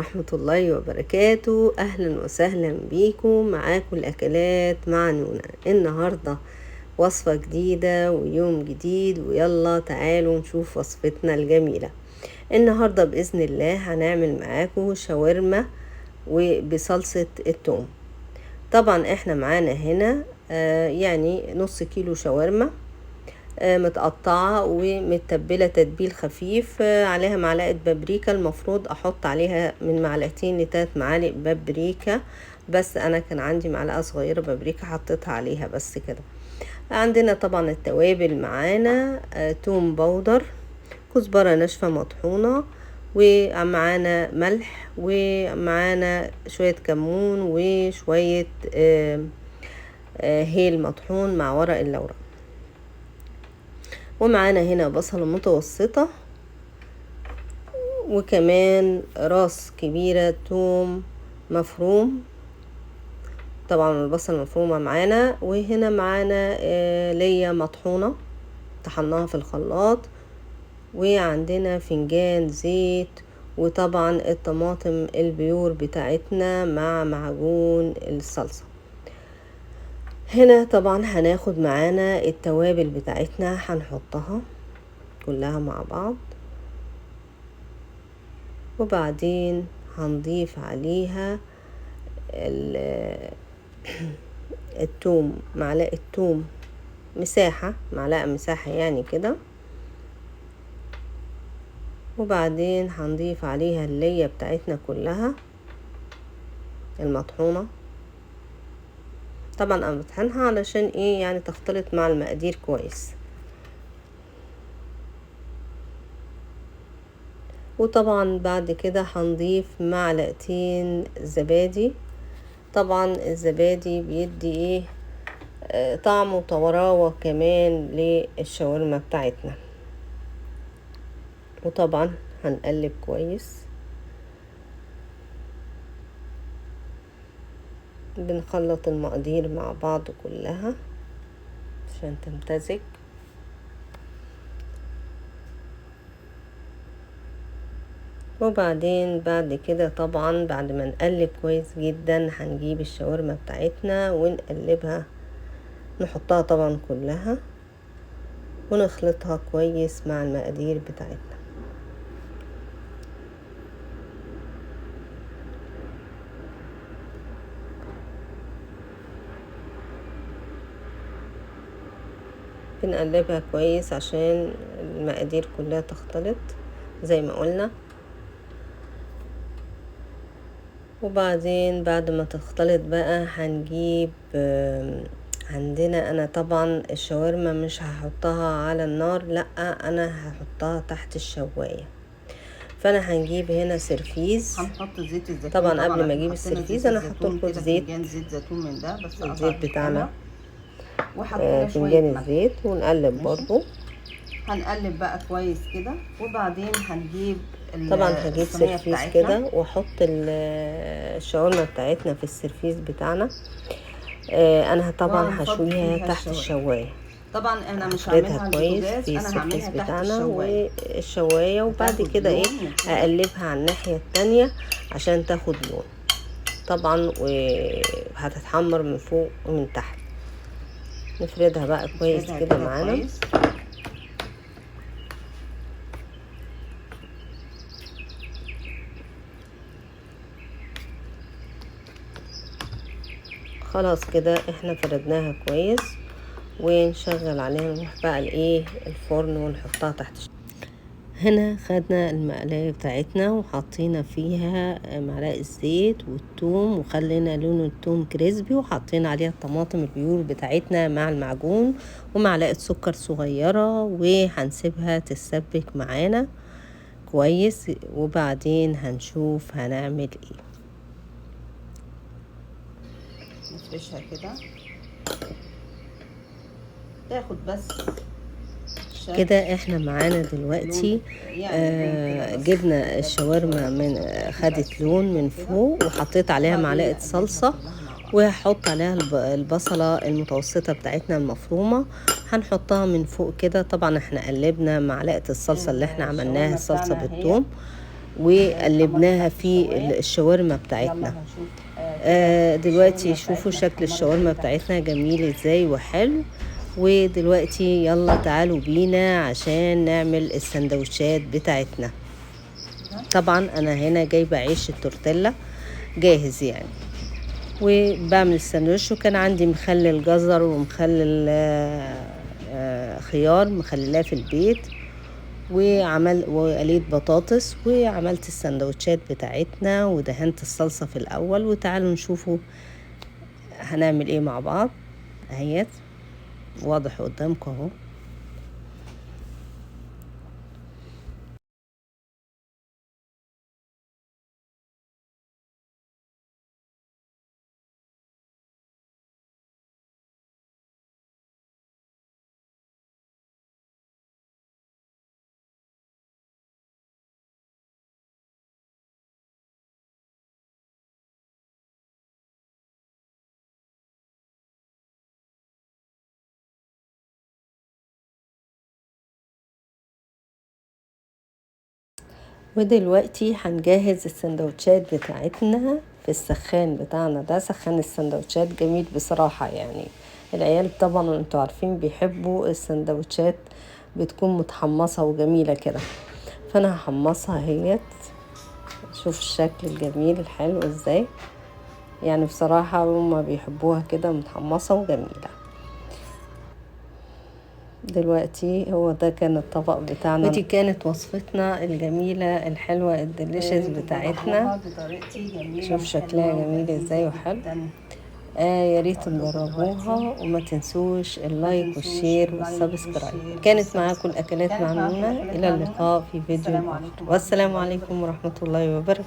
ورحمة الله وبركاته. أهلا وسهلا بيكم، معاكم الأكلات مع نونا. النهاردة وصفة جديدة ويوم جديد، ويلا تعالوا نشوف وصفتنا الجميلة. النهاردة بإذن الله هنعمل معاكم شاورما وبصلصة الثوم. طبعا احنا معانا هنا يعني نص كيلو شاورما متقطعة ومتبلة تتبيل خفيف، عليها معلقة بابريكا. المفروض احط عليها من معلقتين لتلات معالق بابريكا، بس انا كان عندي معلقة صغيرة بابريكا حطيتها عليها بس كده. عندنا طبعا التوابل معانا، توم powder، كزبرة ناشفة مطحونة، ومعانا ملح، ومعانا شوية كمون، وشوية هيل مطحون مع ورق اللورا، ومعانا هنا بصلة متوسطة، وكمان راس كبيرة توم مفروم، طبعا البصل مفرومة معانا. وهنا معانا ليا مطحونة طحناها في الخلاط، وعندنا فنجان زيت، وطبعا الطماطم البيور بتاعتنا مع معجون الصلصة. هنا طبعا هناخد معانا التوابل بتاعتنا، هنحطها كلها مع بعض، وبعدين هنضيف عليها التوم، معلقة توم مساحة، معلقة مساحة يعني كده. وبعدين هنضيف عليها اللية بتاعتنا كلها المطحونة. طبعا انا بطحنها علشان ايه يعني تختلط مع المقادير كويس. وطبعا بعد كده هنضيف معلقتين زبادي. طبعا الزبادي بيدي ايه طعم وطراوة كمان للشاورما بتاعتنا. وطبعا هنقلب كويس، بنخلط المقادير مع بعض كلها عشان تمتزج. وبعدين بعد كده طبعا بعد ما نقلب كويس جدا هنجيب الشاورما بتاعتنا ونقلبها، نحطها طبعا كلها ونخلطها كويس مع المقادير بتاعتنا. بنقلبها كويس عشان المقادير كلها تختلط زي ما قلنا. وبعدين بعد ما تختلط بقى هنجيب عندنا، انا طبعا الشاورما مش هحطها على النار، لا انا هحطها تحت الشواية. فانا هنجيب هنا سرفيز. هنحط زيت الزيتون. طبعا قبل ما اجيب السرفيز انا هحط لكم زيت، فنجان زيت زيتون من ده بس، الزيت بتاعنا وحطينا شوية فنجان الزيت، ونقلب برضو. هنقلب بقى كويس كده. وبعدين هنجيب طبعا هجيب سرفيس كده واحط الشاورما بتاعتنا في السرفيس بتاعنا. انا طبعا هشويها تحت الشوايه. طبعا انا مش هعملها كويس في السرفيس بتاعنا والشوايه. وبعد كده ايه اقلبها على الناحية التانية عشان تاخد لون طبعا، وهتتحمر من فوق ومن تحت. نفردها بقى كويس كده معانا. خلاص كده احنا فردناها كويس، ونشغل عليها. نروح بقى الايه الفرن ونحطها تحت. هنا خدنا المقلاية بتاعتنا وحطينا فيها معلقة الزيت والثوم، وخلينا لون الثوم crispy، وحطينا عليها الطماطم ال pure بتاعتنا مع المعجون، ومعلقة سكر صغيرة، وهنسيبها تتسبك معانا كويس. وبعدين هنشوف هنعمل ايه. نفرشها كده تاخد بس كده. احنا معانا دلوقتي جبنا الشاورما من خدت لون من فوق، وحطيت عليها معلقة صلصة، وهحط عليها البصلة المتوسطة بتاعتنا المفرومة، هنحطها من فوق كده. طبعا احنا قلبنا معلقة الصلصة اللي احنا عملناها، الصلصة بالثوم. وقلبناها في الشاورما بتاعتنا. دلوقتي شوفوا شكل الشاورما بتاعتنا جميل ازاي وحلو. ودلوقتي يلا تعالوا بينا عشان نعمل السندوتشات بتاعتنا. طبعا انا هنا جايبه عيش التورتيلا جاهز يعني، وبعمل السندوتش. وكان عندي مخلل جزر ومخلل خيار مخللاه في البيت، وقليت بطاطس، وعملت السندوتشات بتاعتنا ودهنت الصلصة في الأول. وتعالوا نشوفوا هنعمل ايه مع بعض. اهيت واضح قدامكم اهو. ودلوقتي هنجهز السندوتشات بتاعتنا في السخان بتاعنا ده. سخان السندوتشات جميل بصراحة، يعني العيال طبعا انتوا عارفين بيحبوا السندوتشات بتكون متحمصة وجميلة كده، فانا هحمصها اهيت. شوف الشكل الجميل الحلو ازاي، يعني بصراحة هما بيحبوها كده متحمصة وجميلة. دلوقتي هو ده كان الطبق بتاعنا، ودي كانت وصفتنا الجميلة الحلوة ال delicious بتاعتنا. شوف شكلها جميل ازاي وحلو. يا ريت تجربوها، وما تنسوش ال like وال share وال subscribe. كانت معاكم الاكلات مع نونا، الى اللقاء في فيديو اخر، والسلام عليكم ورحمة الله وبركاته.